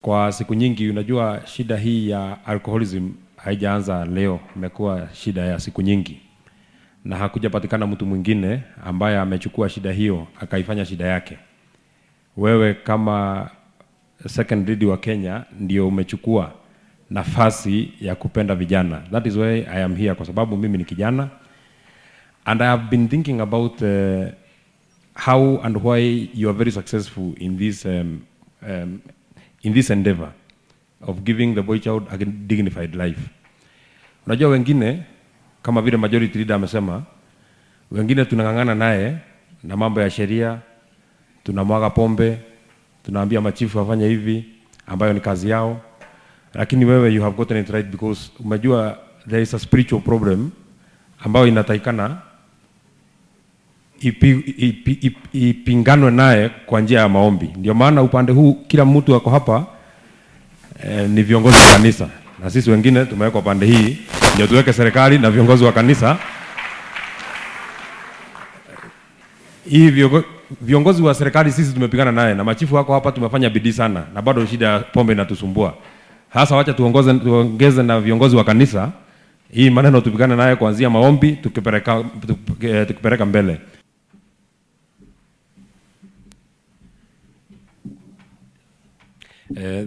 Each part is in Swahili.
Kwa siku nyingi, unajua shida hii ya alcoholism haijaanza leo, imekuwa shida ya siku nyingi, na hakujapatikana mtu mwingine ambaye amechukua shida hiyo akaifanya shida yake. Wewe kama second lady wa Kenya ndio umechukua nafasi ya kupenda vijana. That is why I am here, kwa sababu mimi ni kijana and I have been thinking about how and why you are very successful in this endeavor of giving the boy child a dignified life. Unajua wengine kama vile majority leader amesema, wengine tunang'ang'ana naye na mambo ya sheria, tunamwaga pombe, tunaambia machifu wafanye hivi ambayo ni kazi yao, lakini wewe you have gotten it right because umejua there is a spiritual problem ambayo inatakikana ipinganwe naye kwa njia ya maombi. Ndio maana upande huu kila mtu ako hapa ni viongozi wa kanisa, na sisi wengine tumewekwa pande hii ndio tuweke serikali na viongozi wa kanisa. Hii viongozi wa serikali sisi tumepigana naye na machifu wako hapa, tumefanya bidii sana, na bado shida ya pombe inatusumbua. Hasa wacha tuongeze na viongozi wa kanisa, hii maneno tupigane naye kuanzia maombi tukipeleka mbele.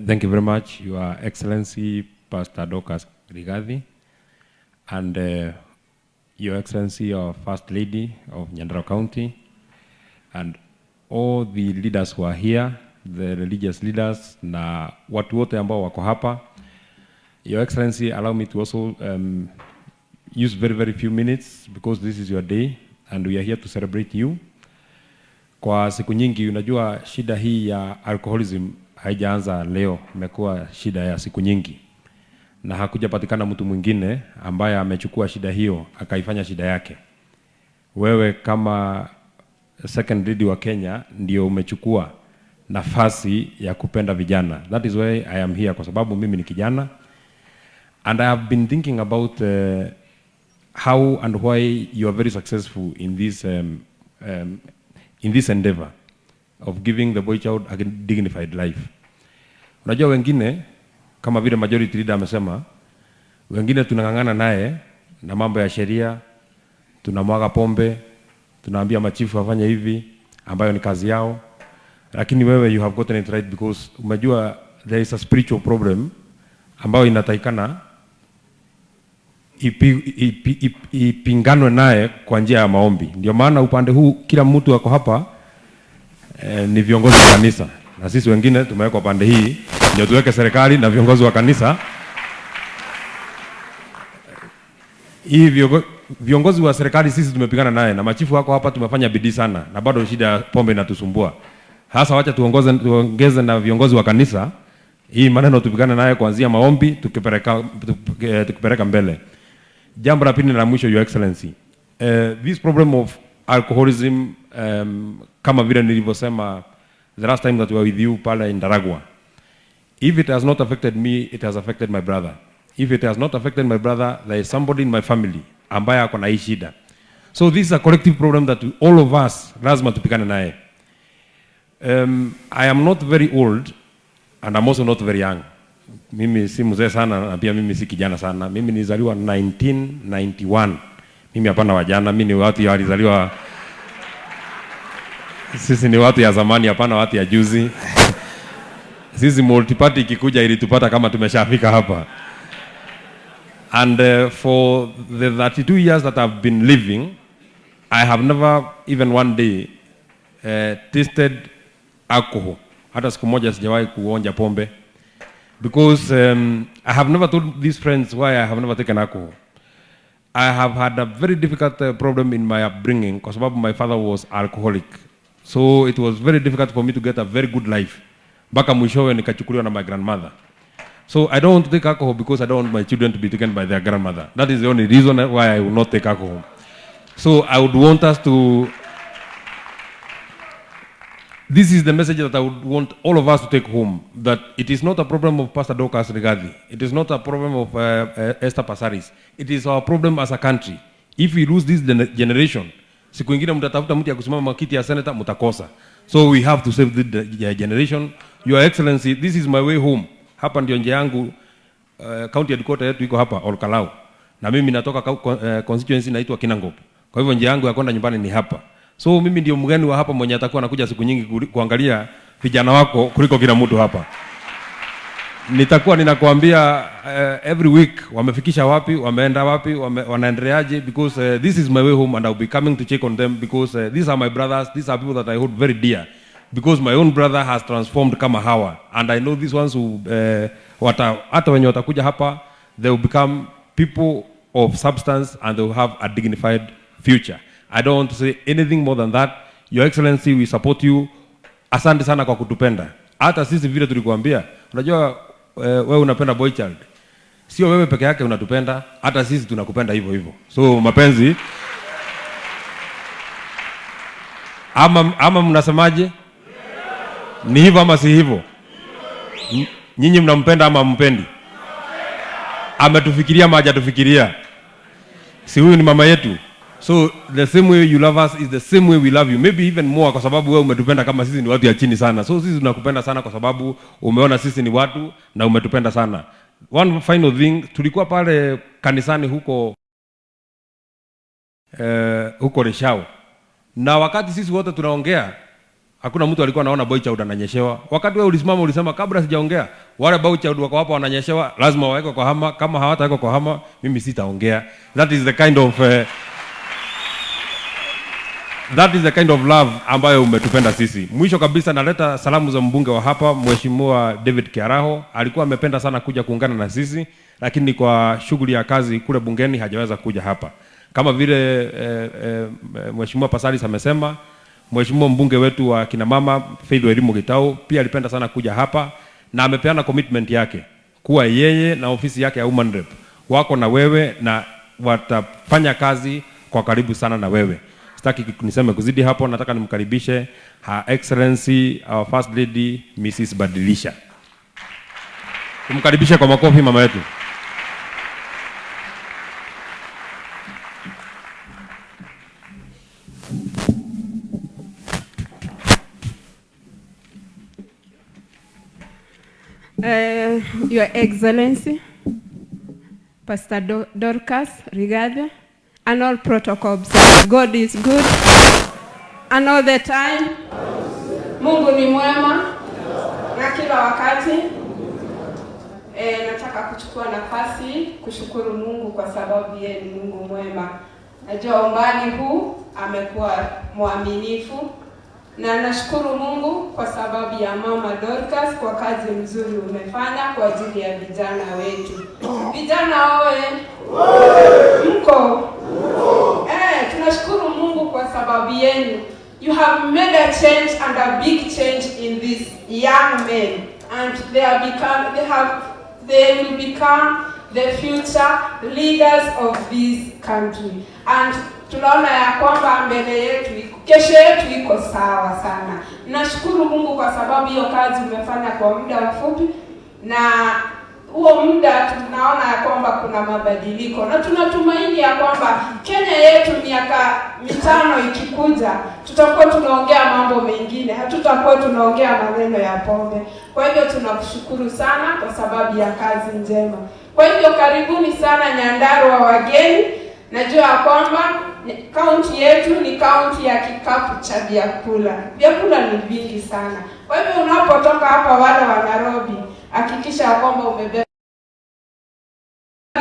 Thank you very much, Your Excellency Pastor Dorcas Rigathi, and Your Excellency, our First Lady of Nyandarua County, and all the leaders who are here, the religious leaders, na watu wote ambao wako hapa. Your Excellency, allow me to also use very, very few minutes because this is your day and we are here to celebrate you. Kwa siku nyingi, unajua shida hii ya alcoholism haijaanza leo, imekuwa shida ya siku nyingi, na hakujapatikana mtu mwingine ambaye amechukua shida hiyo akaifanya shida yake. Wewe kama second lady wa Kenya ndio umechukua nafasi ya kupenda vijana. That is why I am here, kwa sababu mimi ni kijana and I have been thinking about how and why you are very successful in this endeavor of giving the boy child a dignified life. Unajua wengine kama vile majority leader amesema, wengine tunang'ang'ana naye na mambo ya sheria, tunamwaga pombe, tunaambia machifu wafanye hivi ambayo ni kazi yao, lakini wewe you have gotten it right because umejua there is a spiritual problem ambayo inatakikana ipinganwe naye kwa njia ya maombi. Ndio maana upande huu kila mtu ako hapa ni viongozi wa kanisa, na sisi wengine tumewekwa pande hii ndio tuweke serikali na viongozi wa kanisa. Hii viongozi wa serikali sisi tumepigana naye na machifu wako hapa, tumefanya bidii sana, na bado shida ya pombe inatusumbua. Hasa wacha tuongeze na viongozi wa kanisa, hii maneno tupigane naye kuanzia maombi tukipeleka mbele. Jambo la pili na la mwisho, Your Excellency, this problem of alcoholism, kama vile nilivyosema the last time that we were with you pale in Ndaragwa, if it has not affected me, it has affected my brother. If it has not affected my brother, there is somebody in my family ambaye ako na hii shida. So this is a collective problem that all of us lazima tupigane naye. I am not very old and I'm also not very young. Mimi si mzee sana na pia mimi si kijana sana. Mimi nilizaliwa 1991. Mimi hapana wajana, mimi ni watu walizaliwa, sisi ni watu ya zamani, hapana watu ya juzi. Sisi multiparty ikikuja ilitupata kama tumeshafika hapa. And for the 32 years that I've been living, I have never even one day tasted alcohol. Hata siku moja sijawahi kuonja pombe. Because I have never told these friends why I have never taken alcohol. I have had a very difficult problem in my upbringing kwa sababu my father was alcoholic. So it was very difficult for me to get a very good life. Mpaka mwishowe nikachukuliwa na my grandmother. So I don't want to take alcohol because I don't want my children to be taken by their grandmother. That is the only reason why I will not take alcohol. So I would want us to... This is the message that I would want all of us to take home, that it is not a problem of Pastor Dorcas Rigathi. It is not a problem of Esther Passaris. It is our problem as a country. If we lose this generation, siku ingine mtatafuta mtu ya kusimama kiti ya senator, mtakosa. So we have to save the generation. Your Excellency, this is my way home. Hapa ndio njia yangu. County headquarter yetu iko hapa Olkalou. Na mimi natoka constituency inaitwa Kinangop. Kwa hivyo njia yangu ya kwenda nyumbani ni hapa. So mimi ndio mgeni wa hapa mwenye atakuwa anakuja siku nyingi kuangalia vijana wako kuliko kila mtu hapa. Nitakuwa ninakuambia every week wamefikisha wapi, wameenda wapi, wanaendeleaje, because this is my way home and I'll be coming to check on them, because these are my brothers, these are people that I hold very dear, because my own brother has transformed kama hawa, and I know these ones who hata wenye watakuja hapa, they will become people of substance and they will have a dignified future. I don't want to say anything more than that. Your Excellency, we support you. Asante sana kwa kutupenda. Hata sisi vile tulikuambia, unajua wewe unapenda boy child. Sio wewe peke yake unatupenda, hata sisi tunakupenda hivyo hivyo. So mapenzi ama mnasemaje? Ni hivyo ama si hivyo? Nyinyi mnampenda ama mpendi? Ametufikiria ama hajatufikiria? Si huyu ni mama yetu? So the same way you love us is the same way we love you. Maybe even more, kwa sababu wewe umetupenda kama sisi ni watu ya chini sana. So sisi tunakupenda sana kwa sababu umeona sisi ni watu na umetupenda sana. One final thing, tulikuwa pale kanisani huko Reshau. Na wakati sisi wote tunaongea, hakuna mtu alikuwa anaona boy child ananyeshewa. Wakati wewe ulisimama ulisema, kabla sijaongea, wale boy child wako hapa wananyeshewa, lazima wawekwe kwa hama. Kama hawatawekwa kwa hama, mimi sitaongea. That is the kind of love ambayo umetupenda sisi. Mwisho kabisa, naleta salamu za mbunge wa hapa, Mheshimiwa David Kiaraho. Alikuwa amependa sana kuja kuungana na sisi, lakini kwa shughuli ya kazi kule bungeni hajaweza kuja hapa. Kama vile Mheshimiwa Pasaris amesema, Mheshimiwa mbunge wetu wa kina mama Faith Wairimu Gitau pia alipenda sana kuja hapa na amepeana commitment yake kuwa yeye na ofisi yake ya Women Rep wako na wewe na watafanya kazi kwa karibu sana na wewe. Sitaki niseme kuzidi hapo, nataka nimkaribishe Her Excellency our First Lady Mrs. Badilisha. Tumkaribishe kwa makofi mama yetu. Your Excellency, Pastor Dorcas Rigathi, and all protocols. God is good, and all the time. Mungu ni mwema na kila wakati. Nataka kuchukua nafasi kushukuru Mungu kwa sababu yeye ni Mungu mwema. Najua umbali huu amekuwa mwaminifu, na nashukuru Mungu kwa sababu ya Mama Dorcas kwa kazi mzuri umefanya kwa ajili ya vijana wetu. Vijana oye! Mko? Tunashukuru Mungu kwa sababu yenu. You have made a change and a big change in these young men, and they will become the future leaders of this country. And tunaona ya kwamba mbele yetu, kesho yetu iko sawa sana. Nashukuru Mungu kwa sababu hiyo kazi umefanya kwa muda mfupi, na huo muda tunaona ya kwamba kuna mabadiliko, na tunatumaini ya kwamba Kenya yetu miaka 5 ikikuja tutakuwa tunaongea mambo mengine, hatutakuwa tunaongea maneno ya pombe. Kwa hivyo tunakushukuru sana kwa sababu ya kazi njema. Kwa hivyo karibuni sana Nyandarua wageni. Najua ya kwamba kaunti yetu ni kaunti ya kikapu cha vyakula. Vyakula ni vingi sana. Kwa hivyo unapotoka hapa, wale wa Nairobi, hakikisha ya kwamba umebeba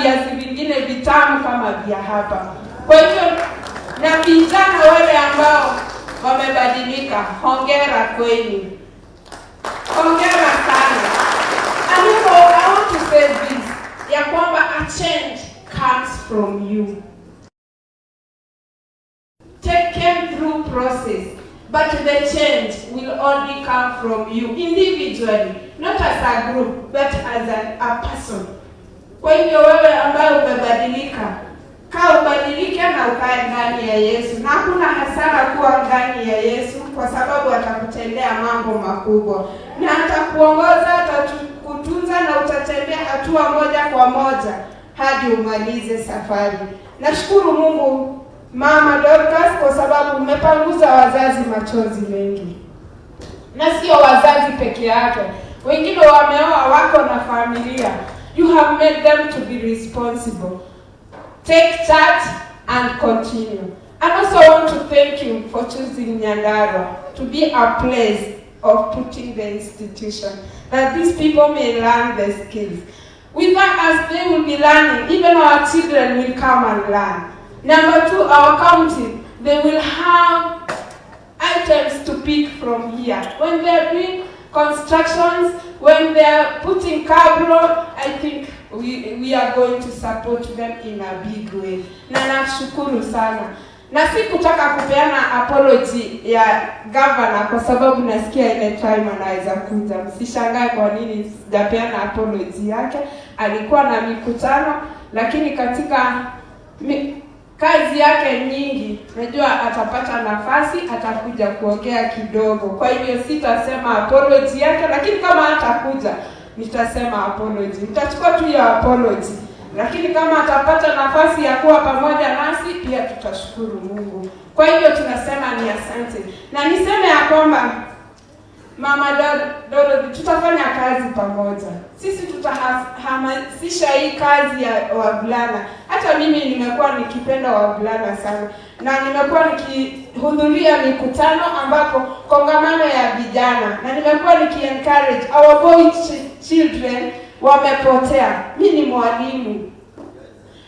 viazi vingine vitamu kama vya hapa. Kwa hivyo na vijana wale ambao wamebadilika, hongera kwenu. Hongera sana. And I want to say this, ya kwamba a change comes from you. Take came through process, but the change will only come from you individually, not as a group, but as a person. Kwa hivyo wewe ambaye umebadilika, kaa ubadilike na ukae ndani ya Yesu, na hakuna hasara kuwa ndani ya Yesu, kwa sababu atakutendea mambo makubwa na atakuongoza, atakutunza na utatembea hatua moja kwa moja hadi umalize safari. Nashukuru Mungu, Mama Dorcas, kwa sababu umepanguza wazazi machozi mengi. Na sio wazazi peke yake, wengine wameoa, wako na familia. You have made them to be responsible. Take charge and continue. I also want to thank you for choosing Nyandarua to be a place of putting the institution, that these people may learn the skills. With us, they will be learning. Even our children will come and learn. Number two, our county, they will have items to pick from here. When they are doing constructions, when they are putting cabro, I think we are going to support them in a big way. Na nashukuru sana. Na sikutaka kupeana apology ya governor kwa sababu nasikia ile time anaweza kuja. Msishangae kwa nini sijapeana apology yake. Alikuwa na mikutano, lakini katika kazi yake nyingi, najua atapata nafasi, atakuja kuongea kidogo. Kwa hivyo sitasema apology yake, lakini kama hatakuja nitasema apology. Nitachukua tu hiyo apology, lakini kama atapata nafasi ya kuwa pamoja nasi pia tutashukuru Mungu. Kwa hivyo tunasema ni asante, na niseme ya kwamba Mama Dorothy, tutafanya kazi pamoja. Sisi tutahamasisha hii kazi ya wavulana. Hata mimi nimekuwa nikipenda wavulana sana, na nimekuwa nikihudhuria mikutano ambapo kongamano ya vijana, na nimekuwa niki encourage our boy children wamepotea. Mi ni mwalimu,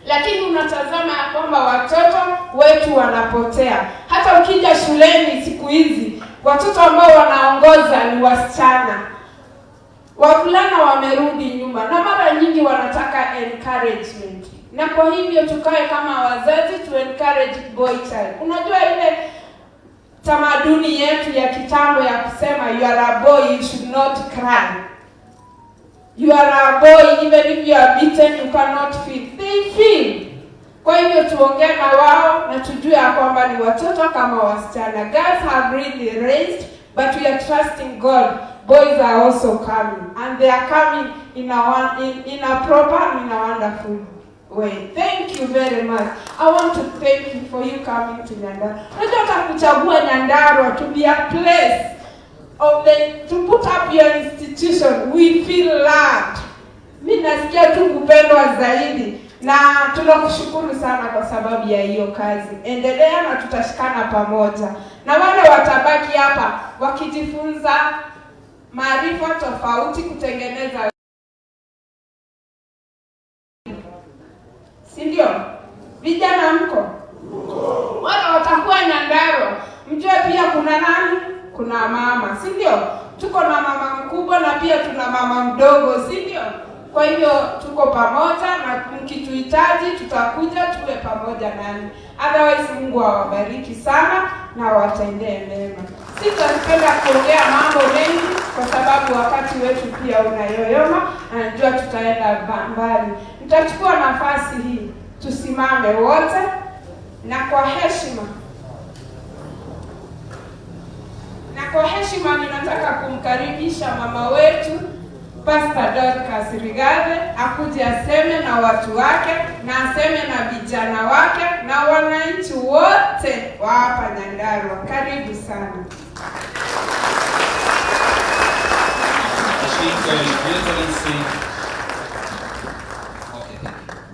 lakini unatazama ya kwamba watoto wetu wanapotea. Hata ukija shuleni siku hizi, watoto ambao wanaongoza ni wasichana, wavulana wamerudi nyuma, na mara nyingi wanataka encouragement. Na kwa hivyo tukae kama wazazi tu encourage boy child. Unajua ile tamaduni yetu ya kitambo ya kusema, "You are a boy, you should not cry. You are a boy, even if you are beaten, you cannot feel." They feel. Kwa hivyo tuongee na wao na tujue ya kwamba ni watoto kama wasichana. Girls have really raised, but we are trusting God. Boys are also coming, and they are coming in a proper and in a wonderful way. Thank you very much. I want to thank you for you coming to Nyandarua. Unajua hata kuchagua Nyandarua to be a place of the to put up your institution, we feel loved. Mi nasikia tu kupendwa zaidi, na tunakushukuru sana kwa sababu ya hiyo kazi. Endelea na tutashikana pamoja, na wale watabaki hapa wakijifunza maarifa tofauti kutengeneza, si ndio? Vijana mko wale watakuwa Nyandarua, mjue pia kuna nani? Kuna mama, si ndio? Tuko na mama mkubwa na pia tuna mama mdogo, si ndio? Kwa hivyo tuko pamoja na mkituhitaji tutakuja tuwe pamoja nanyi. Otherwise, Mungu awabariki sana na awatendee mema. Sitapenda kuongea mambo mengi kwa sababu wakati wetu pia unayoyoma na najua tutaenda mbali. Nitachukua nafasi hii tusimame wote na kwa heshima ninataka kumkaribisha mama wetu Pastor Dorcas Rigathi akuje aseme na watu wake na aseme na vijana wake na wananchi wote wa hapa Nyandarua. Karibu sana. I think, Your Excellency,